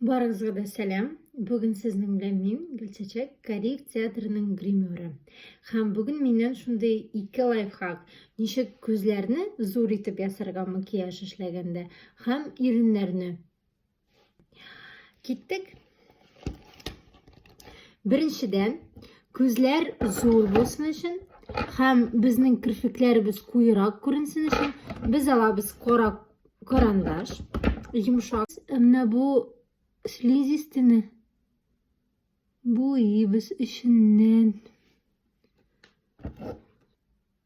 Барыгызга да сәлам! Бүген сезнең белән мин, Гөлчәчәк, Кариев театрының гримеры. Һәм бүген миннән шундый ике лайфхак. Ничек күзләрне зур итеп ясарга макияж эшләгәндә һәм иреннәрне. Киттек. Беренчедән, күзләр зур булсын өчен һәм безнең керфекләребез куерак күренсен өчен без алабыз кара карандаш, йомшак. Менә бу слизистыйны буйыбыз эченнән.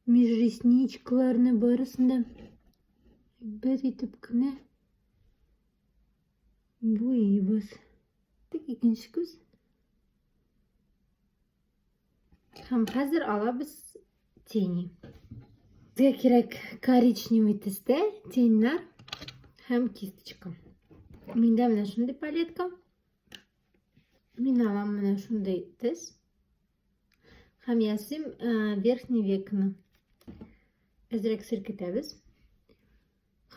Межресничкаларны барысын да бер итеп кенә буйыбыз. Тик икенче күз. Һәм хәзер алабыз тени. Безгә кирәк коричневый төстә теньнар һәм кисточка. Миндә менә шундый палетка. Мин алам менә шундый төс. Һәм ясыйм э, верхний векны. Әзрәк селкетәбез.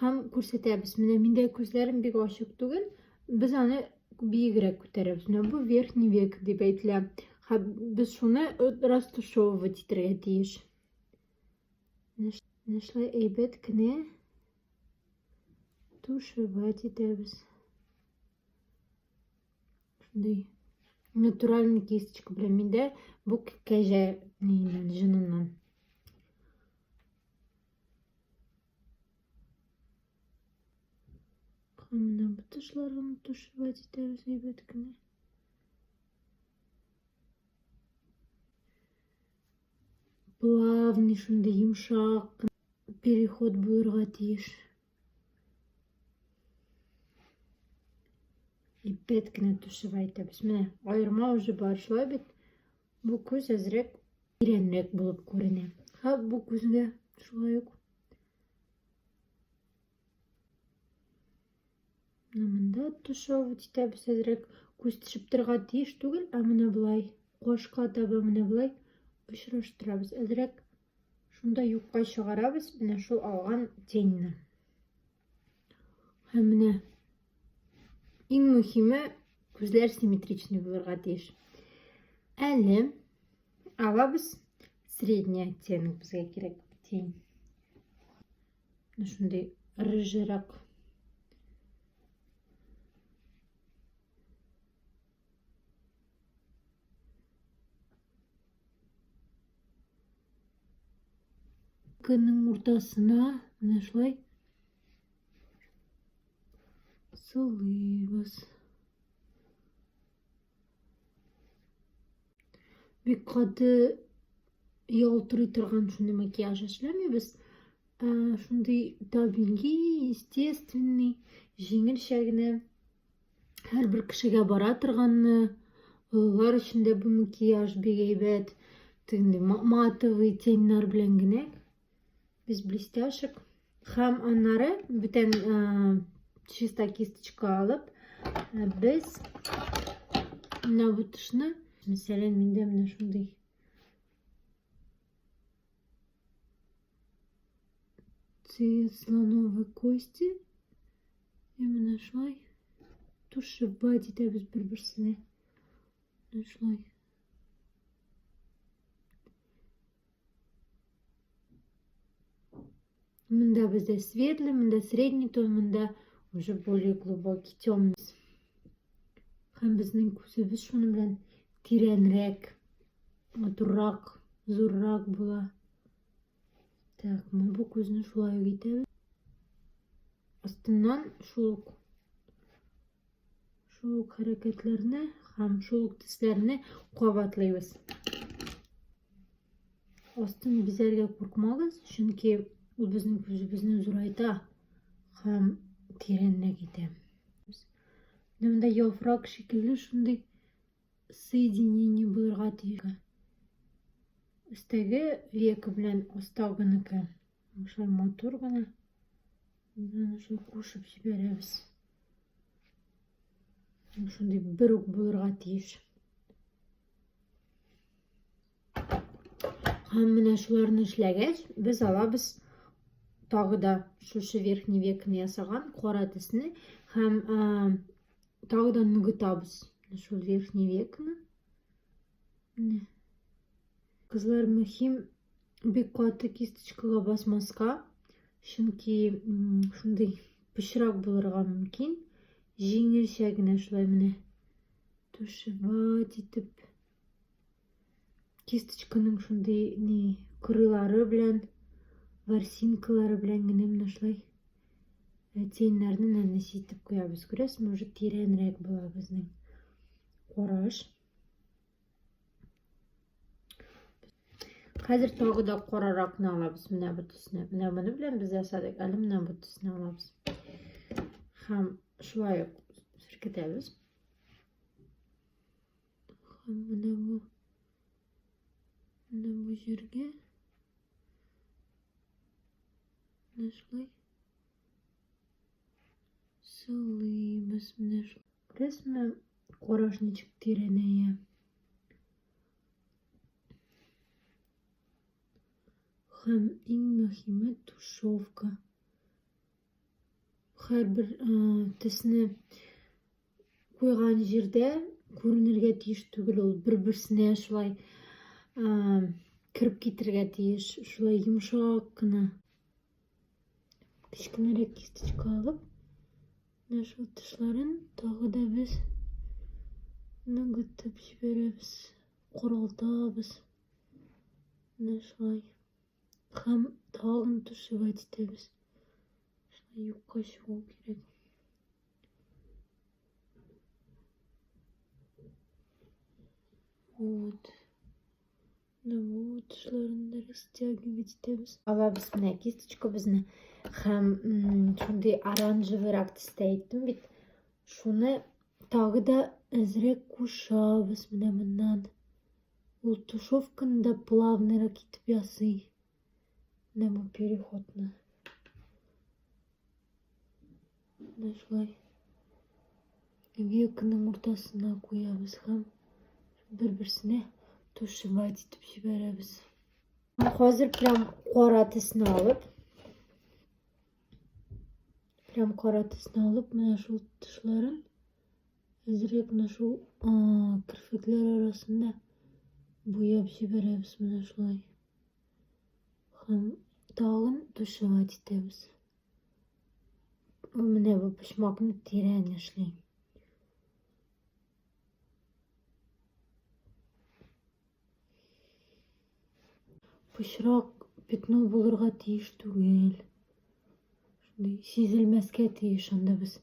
Һәм күрсәтәбез. Менә миндә күзләрем бик ачык түгел. Без аны биегрәк күтәрәбез. Менә бу верхний век дип әйтелә. Һәм без шуны растушевывать итәргә тиеш. Менә шулай әйбәт кенә тушевать итәбез. Шундый натуральный кисточка белән миндә бу кәҗә җыныннан. Менә бу тышларын тушевать итәбез әйбәт кенә. Плавный шундый йомшак переход булырга тиеш. Әйбәт кенә тушевать итәбез. Менә аерма уже бар, шулай бит. Бу күз әзрәк тирәнрәк булып күренә. Һә, бу күзгә шулай ук. Менә монда тушевать итәбез әзрәк. Күз төшеп торырга тиеш түгел, ә менә болай кашка таба менә болай очраштырабыз. Әзрәк шунда юкка чыгарабыз менә шул алган теньне. Һәм менә иң мөһиме күзләр симметричный булырга тиеш. Әле алабыз средний оттенок безгә кирәк тень. Шундый рыжырак. Көннең уртасына менә шулай сылыйбыз. Бик каты ялтырый торган шундый макияж эшләмибез. Шундый табигый, естественный, җиңелчә генә һәрбер кешегә бара торганны, олылар өчен дә бу макияж бик әйбәт. Тегенди матовый теньнар белән генә без блестяшек. Һәм аннары бүтән чиста кисточка алып, без менә бу тышны, мәсәлән, миндә менә шундый цвет слоновой кости. И менә шулай тушевать итәбез бер-берсенә. Менә шулай. Монда бездә светлый, монда средний тон, монда уже более глубокий, темный. Һәм безнең күзебез шуның белән тирәнрәк, матуррак, зуррак була. Так, мы бу күзне шулай ук итәбез. Астыннан шул ук шул ук хәрәкәтләрне һәм шул ук төсләрне кабатлыйбыз. Астын бизәргә куркмагыз, чөнки ул безнең күзебезне зурайта һәм тирәнрәк итә. Менә монда яфрак шикелле шундый соединение булырга тиеш. Өстәге века белән астагыныкы. Шулай матур гына. Менә шул кушып җибәрәбез. Шундый бер үк булырга тиеш. Һәм менә шуларны эшләгәч, без алабыз тагы да шушы верхний векны ясаган кара төсне һәм Тагы да ныгытабыз шул верхний векны. Менә. Кызлар, мөһим бик каты кисточкага басмаска, чөнки шундый пычрак булырга мөмкин. Җиңелчә генә шулай менә тушевать итеп кисточканың шундый ни кырыйлары белән, ворсинкалары белән генә менә шулай теньнәрне наносить итеп куябыз. Күрәсезме, уже тирәнрәк була безнең караш. Хәзер тагы да караракны алабыз. Менә бу төсне. Менә моны белән без ясадык. Әле менә бу төсне алабыз. Һәм шулай ук селкетәбез. Һәм менә бу җиргә менә шулай сылыйбыз. Менә шулай. Күрәсезме, караш ничек тирәнәя. Һәм иң мөһиме тушевка. Һәрбер төсне куйган җирдә күренергә тиеш түгел, ул бер-берсенә шулай кереп китергә тиеш, шулай йомшак кына. Кечкенәрәк кисточка алып, менә шул тышларын тагы да без ныгытып җибәрәбез, каралтабыз. Менә шулай. Һәм тагын тушевать итәбез. Шулай юкка чыгу кирәк. Вот. Менә бу тышларын да растягивать итәбез. Алабыз менә кисточкабызны һәм шундый оранжевыйрак төстә әйттем бит. Шуны тагы да әзрәк кушабыз менә моннан. Ул тушевканы да плавныйрак итеп ясый. Менә бу переходны. Менә шулай векның уртасына куябыз һәм бер-берсенә тушевать итеп җибәрәбез. Хәзер прям кара төсне алып, прям кара төсне алып, менә шул тышларын әзрәк менә шул керфекләр арасында буяп җибәрәбез менә шулай. Һәм тагын тушевать итәбез. Менә бу почмакны тирән эшли. Пычрак пятно булырга тиеш түгел. Шундый сизелмәскә тиеш анда без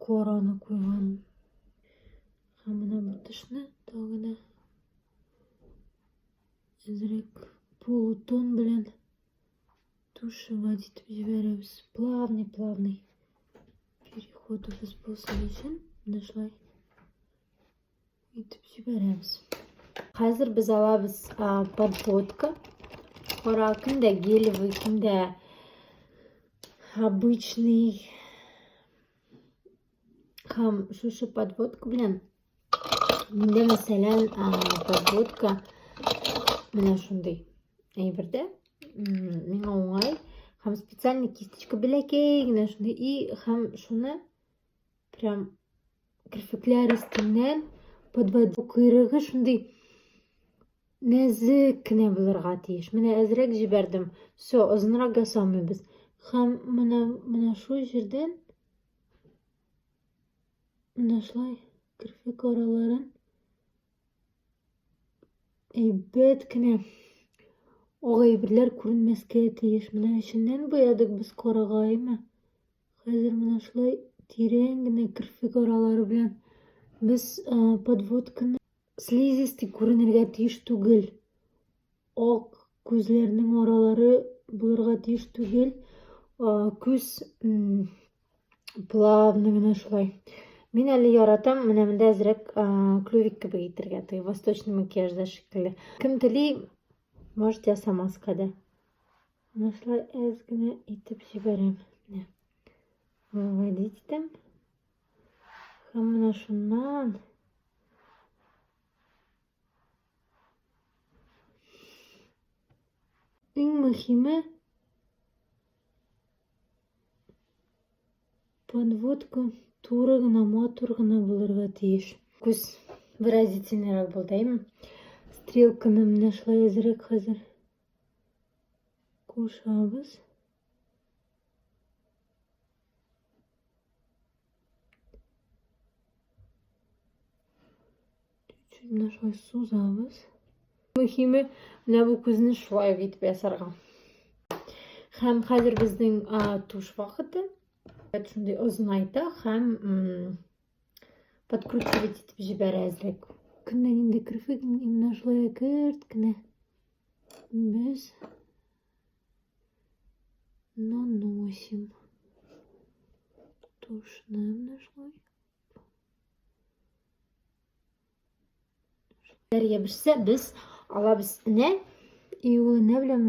караны куйган. Һәм менә бу тышны тагы да әзрәк полутон белән тушевать итеп җибәрәбез. Плавный, плавный переходыбыз булсын өчен менә шулай итеп җибәрәбез. Хәзер без алабыз подводка. Кара, кемдә гелевый, кемдә обычный. Һәм шушы подводка белән миндә, мәсәлән, подводка менә шундый әйбердә. Миңа уңай һәм специальный кисточка бәләкәй генә шундый и һәм шуны прям керфекләр өстеннән подводить. Койрыгы шундый нәзек кенә булырга тиеш. Менә әзрәк җибәрдем. Все, озынрак ясамыйбыз. Һәм менә шул җирдән менә шулай керфек араларын әйбәт кенә ак әйберләр күренмәскә тиеш. Менә эченнән буядык без карага, әйме? Хәзер менә шулай тирән генә керфек аралары белән без подводканы слизистый күренергә тиеш түгел. Ак күзләрнең аралары булырга тиеш түгел. Күз плавно гына шулай. Мин әле яратам менә монда әзрәк клювик кебек итергә, теге восточный макияжда шикелле. Кем тели, может ясамаска да. Менә шулай әз генә итеп җибәрәм. Менә. Выводить итәм. Һәм менә шуннан иң мөһиме. Подводка туры гына, матур гына булырга тиеш. Күз выразительныйрак булды, әйме? Стрелканы менә шулай әзрәк хәзер кушабыз. Чуть-чуть менә шулай сузабыз. Мөһиме, менә бу күзне шулай ук итеп ясарга. Һәм хәзер безнең тушь вакыты. Шундый озынайта һәм подкручивать итеп җибәрә әзрәк. Көннән инде керфек менә шулай әкерт кенә без наносим тушны менә шулай. Ябышса, без алабыз энә, и ул энә белән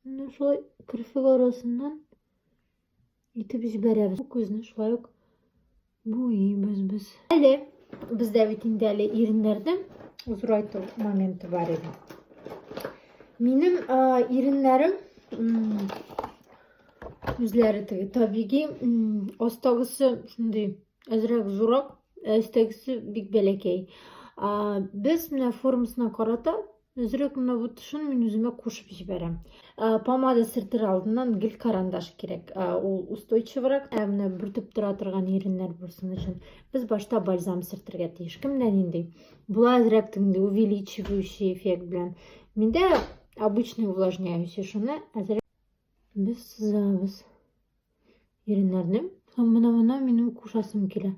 менә шулай керфек арасыннан итеп җибәрәбез. Бу күзне шулай ук буйыйбыз без. Әле бездә бит инде әле иреннәрне зурайту моменты бар иде. Минем иреннәрем үзләре теге табигый астагысы шундый әзрәк зуррак, ә өстәгесе бик бәләкәй. Без менә формасына карата әзрәк менә бу тышын мин үземә кушып җибәрәм. Помада сөртер алдыннан гел карандаш кирәк. Ул устойчиврак, ә менә бүртеп тора торган иреннәр булсын өчен без башта бальзам сөртергә тиеш. Кемдә нинди? Була әзрәк тегенде увеличивающий эффект белән. Миндә обычный увлажняющий, шуны әзрәк без сызабыз. Иреннәрне. Һәм менә моны минем кушасым килә.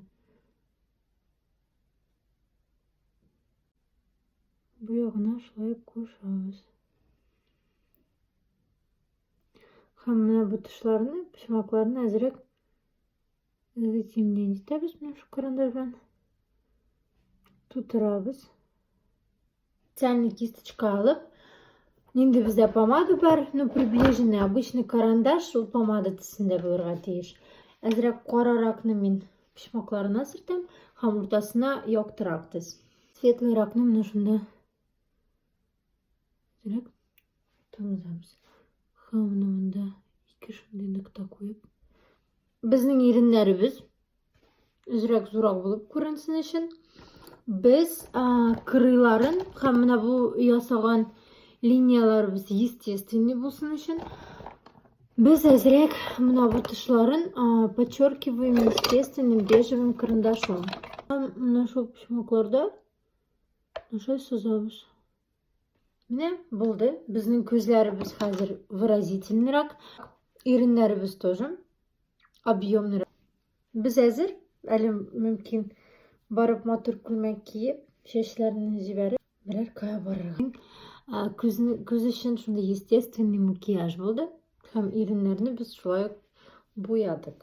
Бу ягына шулай кушабыз. Һәм менә бу тышларны, почмакларны әзрәк затемнять итәбез менә шу карандаш белән. Тутырабыз. Специальный кисточка алып, нинди бездә помада бар, ну, приближенный, обычный карандаш, ул помада төсендә булырга тиеш. Әзрәк караракны мин почмакларына сөртәм һәм уртасына яктырак төс. Светлыйракны менә шунда әзрәк тамызабыз. Һәм менә монда ике шундый нокта куеп. Безнең иреннәребез Үзрәк зурак булып күренсен өчен без кырыйларын һәм менә бу ясаган линияләребез естественный булсын өчен без әзрәк менә бу тышларын подчеркиваем естественным бежевым карандашом. Һәм менә шул почмакларда шулай сызабыз. Менә булды. Безнең күзләребез хәзер выразительныйрак, иреннәребез тоже объемныйрак. Без әзер, әле мөмкин барып матур күлмәк киеп, чәчләрне җибәреп, берәр кая барырга. Күзне, күз өчен шундый естественный макияж булды. Һәм иреннәрне без шулай ук буядык.